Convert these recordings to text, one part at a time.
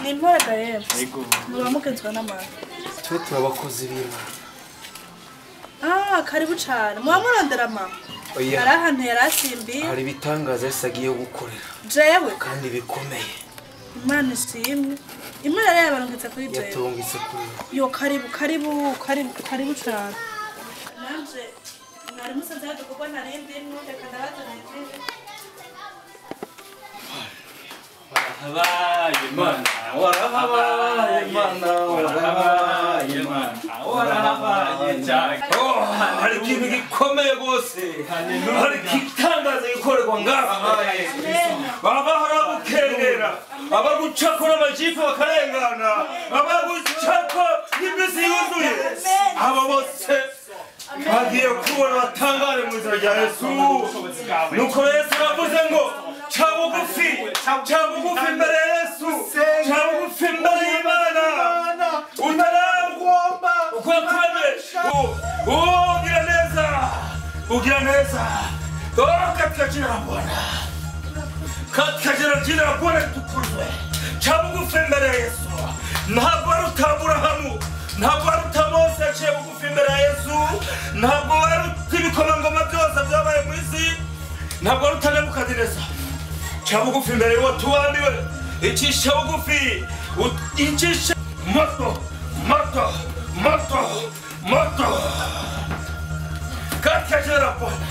Ni impora Yego. Muba mugenzwa n'amara. Twe turabakozi b'Imana. Ah, karibu cyane. Muba murondera mama. Oya. Hari ahantu yarasimbiye. Hari ibitangaza Yesu agiye gukorera. Jewe. Kandi bikomeye. Imana ishimwe. Imana yari yabarungitse kuri jewe. Yatungitse kuri. Yo karibu karibu karibu karibu cyane. Nanje mwari musanze hadukorwa narindi reka ndabazanira izindi. Warahabaye Mana, warahabaye Mana, warahabaye Mana, warahabaye cyane. Oh, hari ikintu gikomeye rwose. Hari igitangaza gikorerwa ngaha. Abahora gukengera, abagucako n'amajipo bakarengana, abagucako n'imisi yuzuye. Abo bose bagiye kubona batangare mu izina rya Yesu. Nuko Yesu aravuze ngo cha bugufi imbere ya Yesu, cha bugufi imbere y'Imana. Utaragomba ukwemere. Ugira neza, ugira neza. Katika jina la Bwana, katika jina la Bwana litukuzwe. Cha bugufi imbere ya Yesu. Ntabwo ari Aburahamu, ntabwo ari Mose yaciye bugufi imbere ya Yesu, ntabwo ari ibikomangoma byose byabaye mu isi, ntabwo ari Nebukadineza. Cha bugufi imbere y'uwatuwambiwe, icisha bugufi, icisha moto, moto, moto, moto. Katika jina la Bwana,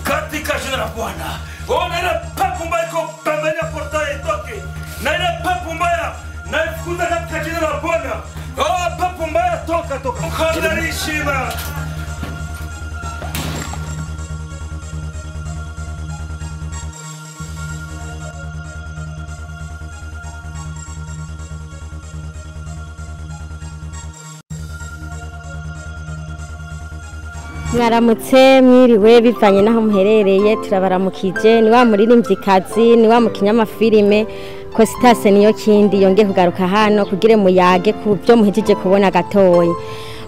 katika jina la Bwana. Ona ile pepo mbaya iko pembeni ya portail itoke, na ile pepo mbaya naifukuza katika jina la Bwana. Oh, pepo mbaya toka toka. Mkandarishima. Mwaramutse mwiriwe bivanye naho muherereye, turabaramukije. Ni wa muririmvyikazi, ni wa mukinyamafilime Cositase niyo kindi yongeye kugaruka hano kugire muyage ku byo muhejeje kubona gatoyi.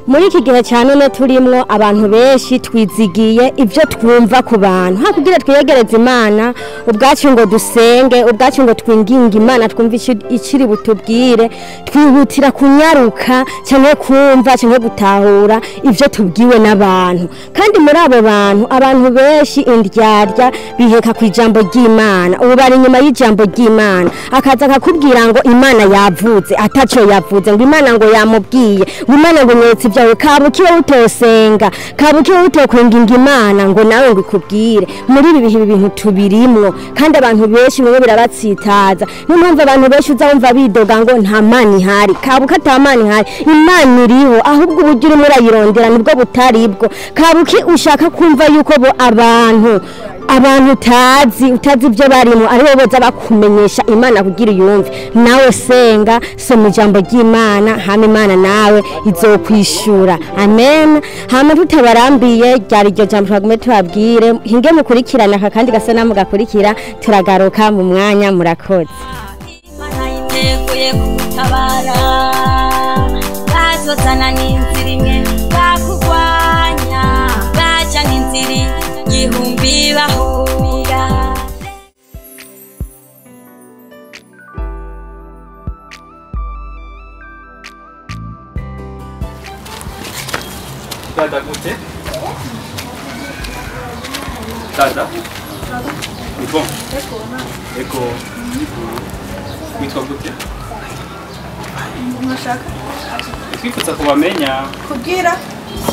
Muri iki gihe cya none turimwo abantu benshi twizigiye ibyo twumva ku bantu, ha kugira twiyegereze Imana ubwacu ngo dusenge, ubwacu ngo twinginge Imana twumve ikiri butubwire, twihutira kunyaruka cyangwa kumva cyangwa gutahura ibyo tubwiwe n'abantu. Kandi muri abo bantu, abantu benshi indyarya biheka ku ijambo ry'Imana, ubu bari inyuma y'ijambo ry'Imana, akaza akakubwira ngo Imana yavuze ataco yavuze, ngo Imana ngo yamubwiye, ngo Imana ngo nyetse byawe, kabukiwe utosenga, kabukiwe utokwinginga Imana ngo nawe ngo ikubwire. Muri ibi bihe ibintu tubirimwo, kandi abantu benshi bimwe birabatsitaza. Niyo mpamvu abantu benshi uzumva bidoga ngo nta Mana ihari, kabuka ata Mana ihari. Imana iriho, ahubwo uburyo urimo urayirondera nibwo butaribwo. Kabuki ushaka kumva yuko bo abantu Abantu utazi ibyo barimo aribo boza bakumenyesha Imana kugira uyumve. Nawe senga, soma ijambo ry'Imana, hama Imana nawe izokwishura. Amen. Hama tutabarambiye, ryari iryo jambo twagume tubabwire, hinge mukurikirana aka kandi gasanamu gakurikira, turagaruka mu mwanya. Murakoze. Imana yiteguye kugutabara, bazozana n'inzira imwe bakugwanya, baca n'inzira igihumbi bahunga. Dada gute? Dada? Ni bon? Ego. Witwa gute? Mwashaka Twifuza kubamenya. Kubwira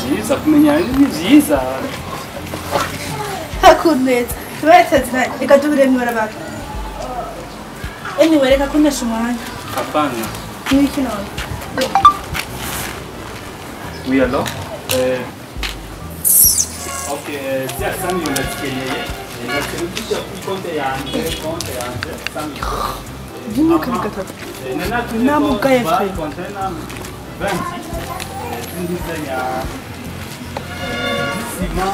Vyiza kumenya ni vyiza. Hakuneza tubatazina reka duhure mw'ibarabara. Anyway, reka kuntesha umwanya. Hapana. Niki none? Oui alors? Okay, zya Sami ndazikeneye. Ndazikeneye kuri konte yanje, konte yanje, Sami. Rimwe kabiri gatatu. Namugaye fe. Container 20. Zindi ya sima.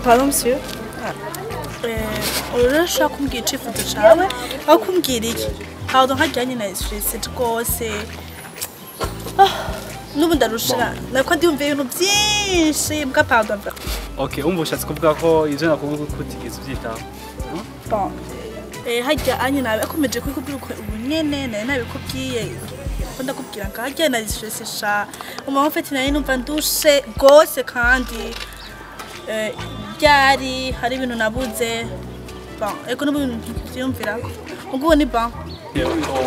Pardon monsieur. Urashaka kumbwira icifuzo cawe aho kumbwira iki? Pardon, hajyanye na stress rwose. N'ubu ndarushira nako ndiyumviye ibintu byinshi mbwa pardon. Okay, umva ushatse kuvuga ko ivyo nakuvuga ko utigeze uvyitaho. Bon. Hajya anye nawe akomeje kubikubwira uko ubu nyene nari nabikubwiye. Ko ndakubwira ngo hajya na stress sha. Umama mfite nari numva ndushe gose kandi byari hari ibintu nabuze. Bon, eko n'ubu ntivyiyumvirako. Ubwo ni bon.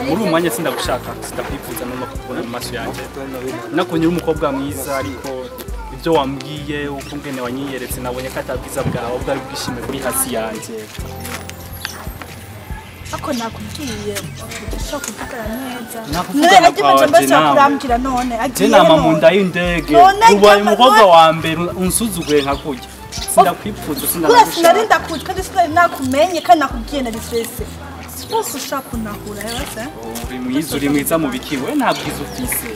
Muri uwo mwanya sindagushaka, sindakwifuza no kubona mu maso yanjye. Nakunye uri umukobwa mwiza ariko ibyo wambwiye uko ngene wanyiyeretse nabonye ko atabwiza bwawe bwari bwishime buri hasi yanjye. Ako nakubwiye ushaka kuvugana neza. Nakuvugana None kwawe aje nawe. kurambwira none Je agiye nama mu none. nda y'indege None ubaye ajya umukobwa none. wa mbere unsuzuguye nkakurya. Sindakwifuza Kubera sindanagushaka. sinari ndakuzi kandi sinari nakumenye kandi nakubwiye na stress. Sipose ushaka kunahura yose. Uri mwiza, uri mwiza mu biki we nta bwiza ufise.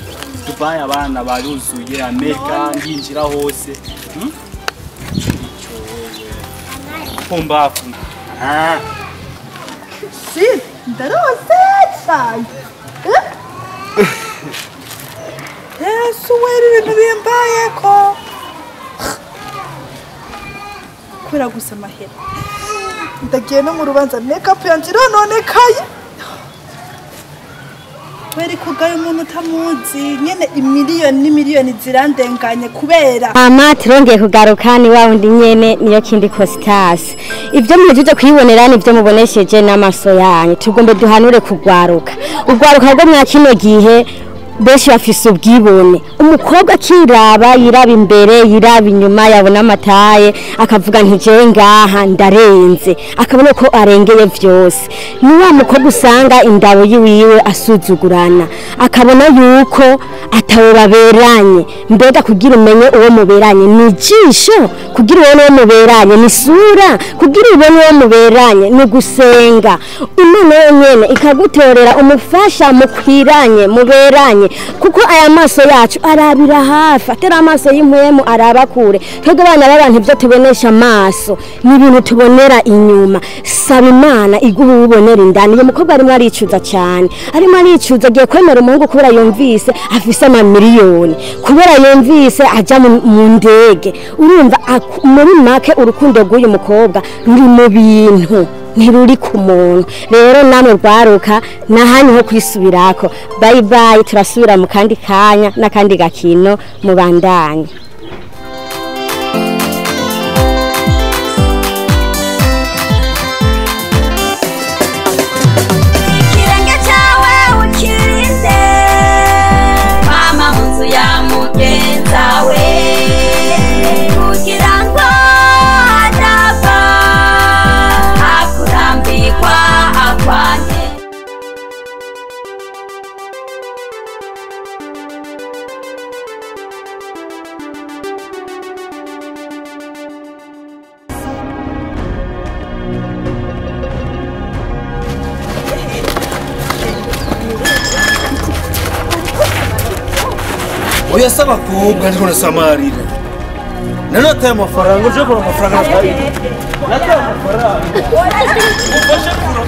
Dubai abana baruzuye, Amerika ndinjira hose. Ico wewe. Pumbafu. Ah. Si, ndarose cyane. Yesu wera ibintu bimbayeko. Kubera gusa amahera. Ndagiye no mu rubanza makeup yanje irononekaye. Kubera kugayo umuntu utamuzi nyene imiliyoni n'imiliyoni zirandenganye kubera Hama turongeye kugaruka ni wa wundi nyene niyo kindi Costas. Ivyo muhejeje kwibonera nivyo mubonesheje n'amaso yanyu. Tugombe duhanure kugwaruka. Ugwaruka rwo mwa kino gihe benshi bafise ubwibone. Umukobwa akiraba, yiraba imbere, yiraba inyuma, yabona amataye, akavuga nti jewe ngaha ndarenze. Akabona ko arengeye vyose. Ni wa mukobwa usanga indabo yiwiwe asuzugurana. Akabona yuko atawe baberanye. Mbega kugira umenye uwo muberanye ni ijisho, kugira ubone uwo muberanye ni isura, kugira ubone uwo muberanye ni gusenga. Imana yonyene ikagutorera umufasha mukwiranye, muberanye, kuko aya maso yacu arabira hafi, atari amaso y'impwemu araba kure. Twebwe abana b'abantu ivyo tubonesha amaso ni ibintu tubonera inyuma. Saba Imana iguhe uwubonera indani. Uyu mukobwa arimo aricuza cyane, arimo aricuza agiye kwemera umuhungu kubera yumvise afise amamiliyoni, kubera yumvise aja mu ndege. Urumva muri make urukundo rw'uyu mukobwa ruri mu bintu, ntiruri ku muntu. Rero namwe rwaruka nahanyu ho kwisubirako. Bye bye, turasubira mu kandi kanya n'akandi gakino mubandanye. Ikirenge cyawe ukirinde, mama mu nzu ya mugenzawe, kugira ngo adapfa akurambikwa akwane. Oya saba kubwa ndiko nasamarira. Nana amafaranga uje kora amafaranga natari. Nata amafaranga. Ufashe kura.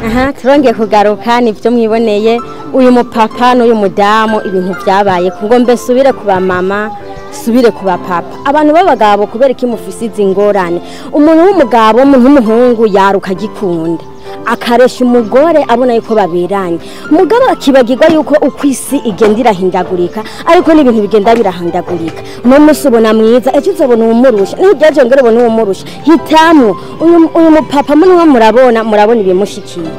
Aha turongeye kugaruka nivyo mwiboneye uyu mupapa n'uyu mudamu ibintu byabaye ngo mbe subire kuba mama subire kuba papa. Abantu b'abagabo kubera iki mufisi zingorane, umuntu w'umugabo umuntu w'umuhungu yaruka gikunda akaresha umugore abona yuko babiranye, mugabo akibagirwa yuko ukwisi igenda irahindagurika, ariko n'ibintu bigenda birahindagurika. Umunsi ubona mwiza ejo uzobona uwumurusha, n'iryo ngero ubona uwumurusha. Hitamwo uyu mupapa munwe murabona ibimushikiye.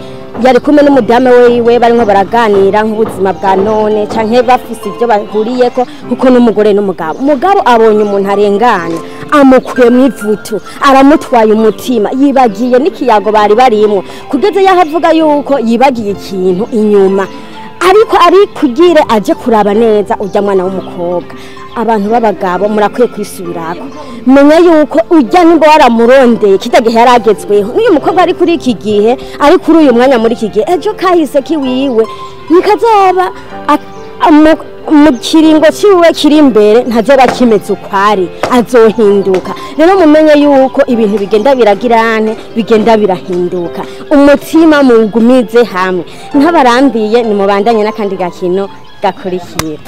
Yari kumwe n'umudamu wiwe barimo baraganira nk'ubuzima bwa none canke bafise ibyo bahuriyeko kuko n'umugore n'umugabo. Umugabo abonye umuntu arengana amukuye mu ivutu aramutwaye umutima, yibagiye n'ikiyago bari barimo kugeze yaho avuga yuko yibagiye ikintu inyuma, ariko ari kugire aje kuraba neza ujya mwana w'umukobwa. Abantu b'abagabo murakwiye kwisubirako, menya yuko ujya nimba waramurondeye kitagihe yaragezweho n'uyu mukobwa ari kuri iki gihe ari kuri uyu mwanya muri iki gihe ejo kahise kiwiwe nikazoba mu kiringo ciwe kiri imbere ntazoba kimeze ukwari, azohinduka. Rero mumenye yuko ibintu bigenda biragirane bigenda birahinduka, umutima mugumize hamwe. Ntabarambiye nimubandanye n'akandi gakino gakurikira.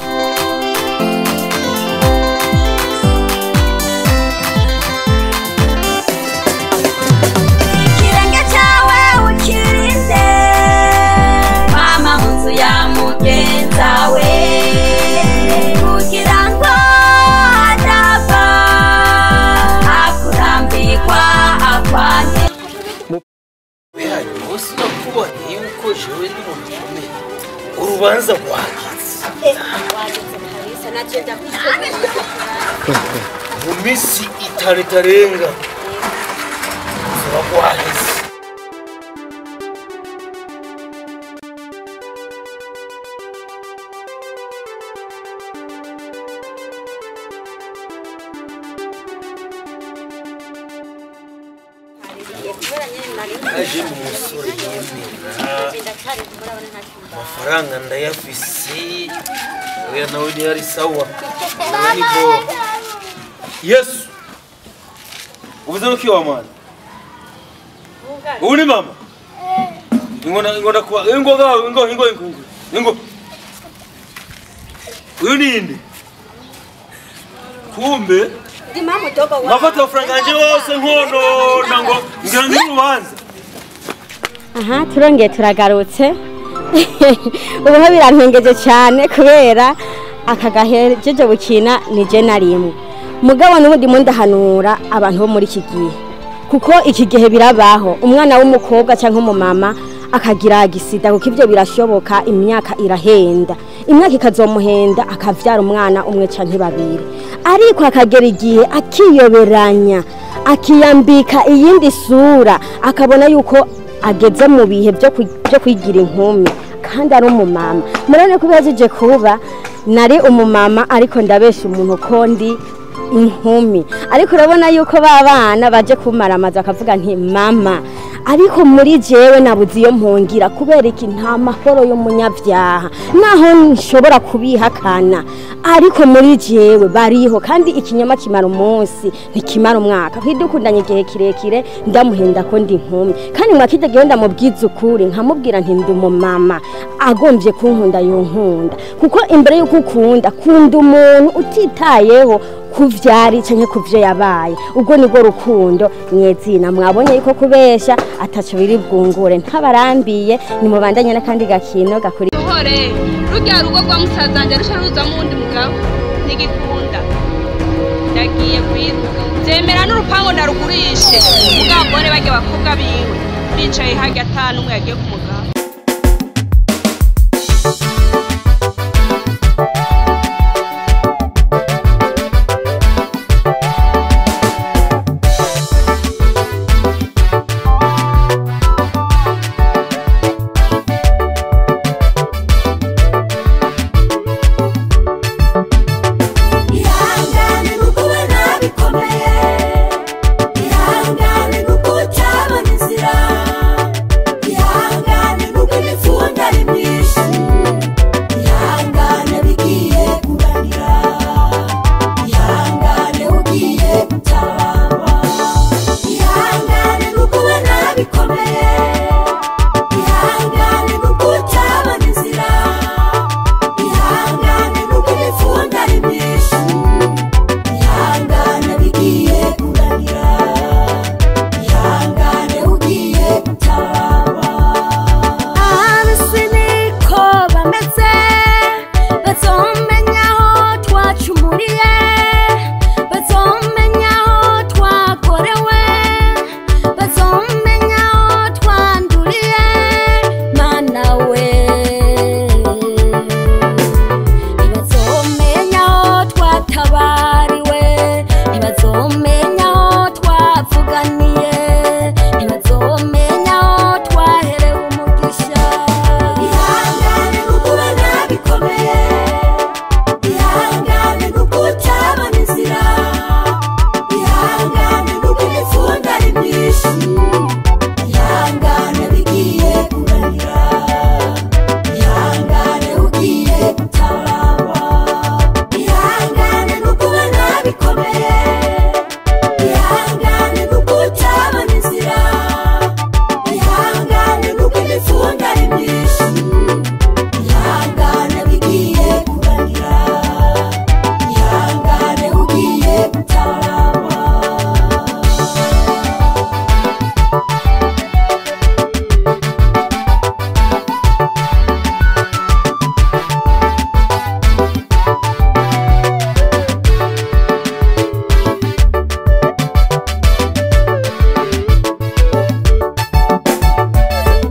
Ikirenge cyawe ukirinde mama mu nzu ya mugenza we kugira ngo adapfa akurambikwa akwange. Yuko jewe ndi umuntu ukomeye urubanza rwageze mu minsi itanu itarenga ruba rwaheze. Aje mu musore yemera amafaranga ndayafise, oya nawe ntiyari sawa niko Yesu ubuze no kiwa mwana ubu ni mama ingona kuwa ingo ingo ingo ingo ingo uyu ninde kumbe mafata amafaranga yanje yose nkono nango ngira ndi urubanza. Aha turongeye turagarutse. Ubu birantengeje cyane kubera aka gahejeje bukina nije narimwe. Mugabo n'ubundi mundahanura abantu bo muri iki gihe, kuko iki gihe birabaho umwana w'umukobwa cyangwa umumama akagira agisida, kuko ivyo birashoboka. Imyaka irahenda, imyaka ikazomuhenda akavyara umwana umwe canke babiri, ariko akagera igihe akiyoberanya akiyambika iyindi sura, akabona yuko ageze mu bihe byo kwigira inkumi kandi ari umumama. Murane kubajije kuba nari umumama ariko ndabesha umuntu ko ndi inkumi, ariko urabona yuko babana baje kumaramaza akavuga nti mama, ariko muri jewe nabuze iyo mpungira kubera iki nta mahoro y'umunyabyaha naho nshobora kubihakana, ariko muri jewe bariho kandi ikinyoma kimara umunsi ntikimara umwaka. Kwidukundanye igihe kirekire ndamuhenda ko ndi inkumi, kandi mwakijya gihe ndamubwiza ukuri nkamubwira nti ndi umumama, agombye kunkunda yonkunda, kuko imbere yuko ukunda kunda umuntu utitayeho kuvyari canke kuvyo yabaye, ubwo nibwo rukundo mwezina. Mwabonye yuko kubesha ataco biri bwungure. Ntabarambiye nimubandanye n'akandi gakino gakuri. Uhore rurya rugo rwa musazanje rusha ruzamo uwundi mugabo ntigikunda, ndagiye kwiruka zemera n'urupango ndarugurishe mugabo mbone barya bakobwa biwe bicaye harya atanu umwe yagiye ku mugabo. Ihangane kuko bikomeye, ihangane kuko utabona inzira. myinshi ihangane bigiye kurangira ihangane ugiye gutabarwa ihangane n'ukubona bikomeye ihangane n'ukutabona inzira ihangane n'uko imifungo ari myinshi ihangane bigiye kurangira ihangane ugiye gutabarwa.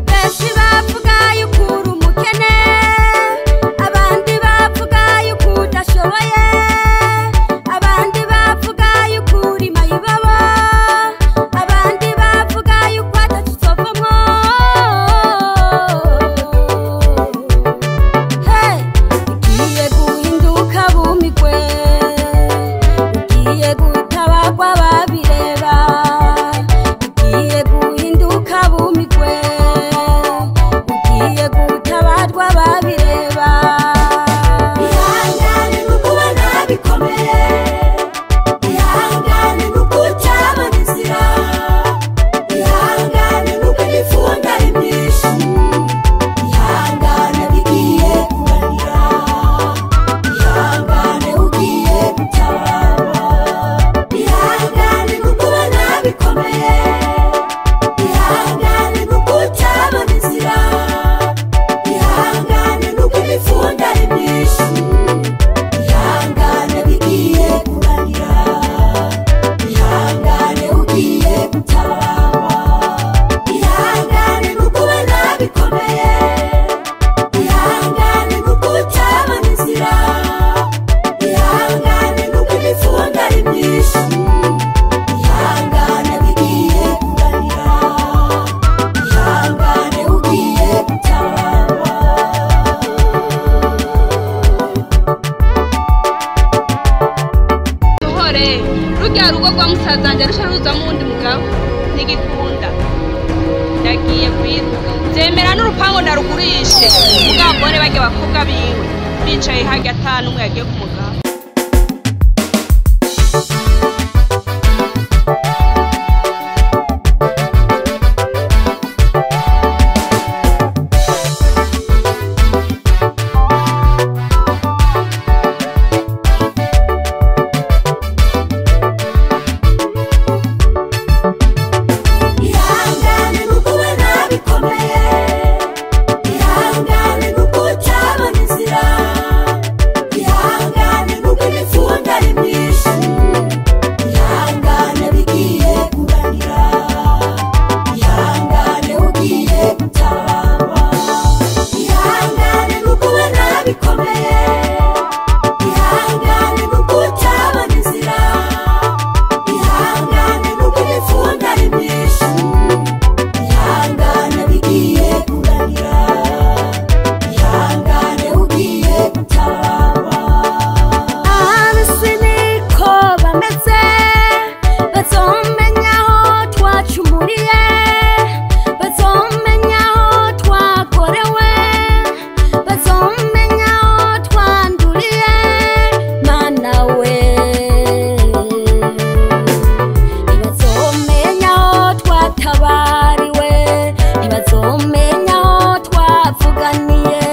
Benshi bavuga yuko uri umukene, abandi bavuga yuko udashoboye, abandi bavuga yuko uri mayibobo, abandi bavuga yuko atacuzovamwo. Hey, ugiye guhinduka bumigwe, ugiye gutabagwa babireba, ugiye guhinduka bumigwe, ugiye gutabarwa babireba. Ihangane n'ukubona bikomeye ihangane n'ukutabona inzira ihangane n'uko imifungo ari myinshi ihangane bigiye kurangira ihangane ugiye gutabarwa ihangane n'ukubona bikomeye ihangane n'ukutabona inzira ihangane n'uko imifungo ari myinshi ihangane bigiye kurangira ihangane ugiye gutabarwa ihangane n'ukubona bikomeye ihangane n'ukutabona inzira ihangane n'uko imifungo ari myinshi ihangane bigiye kurangira ihangane ugiye gutabarwa. Uhore rurya rugo rwa musaza rusha ruzamo uwundi mugabo ntigikunda ndagiye kwiruka nzemera n'urupangu ndarugurishe mugabo mbone barya bakobwa biwe bicaye harya ata n'umwe yagiye ku mugabo. Ihangane n'ukubona bikomeye ihangane n'ukutabona inzira ihangane n'uko imifungo ari myinshi ihangane bigiye kurangira ihangane ugiye gutabarwa ihangane n'ukubona bikomeye ihangane n'ukutabona inzira ihangane n'uko imifungo ari myinshi ihangane bigiye kurangira ihangane ugiye gutabarwa. Ab'isi niko bameze, bazomenya aho twacumuriye, bazomenya aho twakorewe, bazomenya aho twanduriye, Mana we. Ntibazomenya aho twatabariwe, ntibazomenya aho twavuganiye,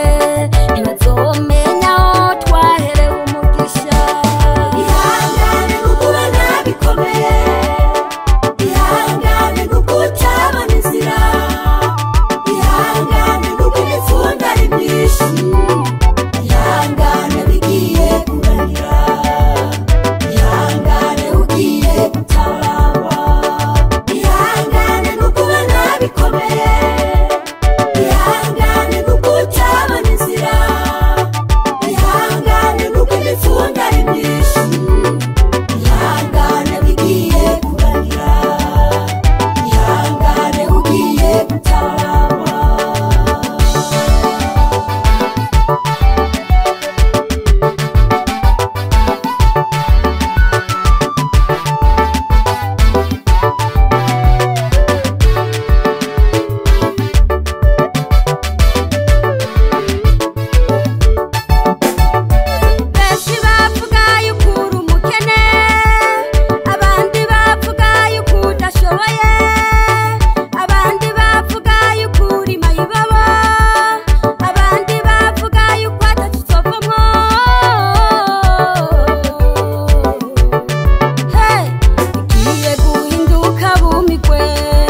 ntibazomenya aho twaherewe umugisha. Ihangane n'ukubona bikomeye ihangane n'ukutabona inzira ihangane n'uko imifungo ari myinshi ihangane bigiye kurangira ihangane ugiye gutabarwa ihangane n'ukubona bikomeye ihangane n'ukutabona inzira ihangane n'uko imifungo ari myinshi ihangane bigiye kurangira ihangane ugiye gutabarwa. Amashurwe.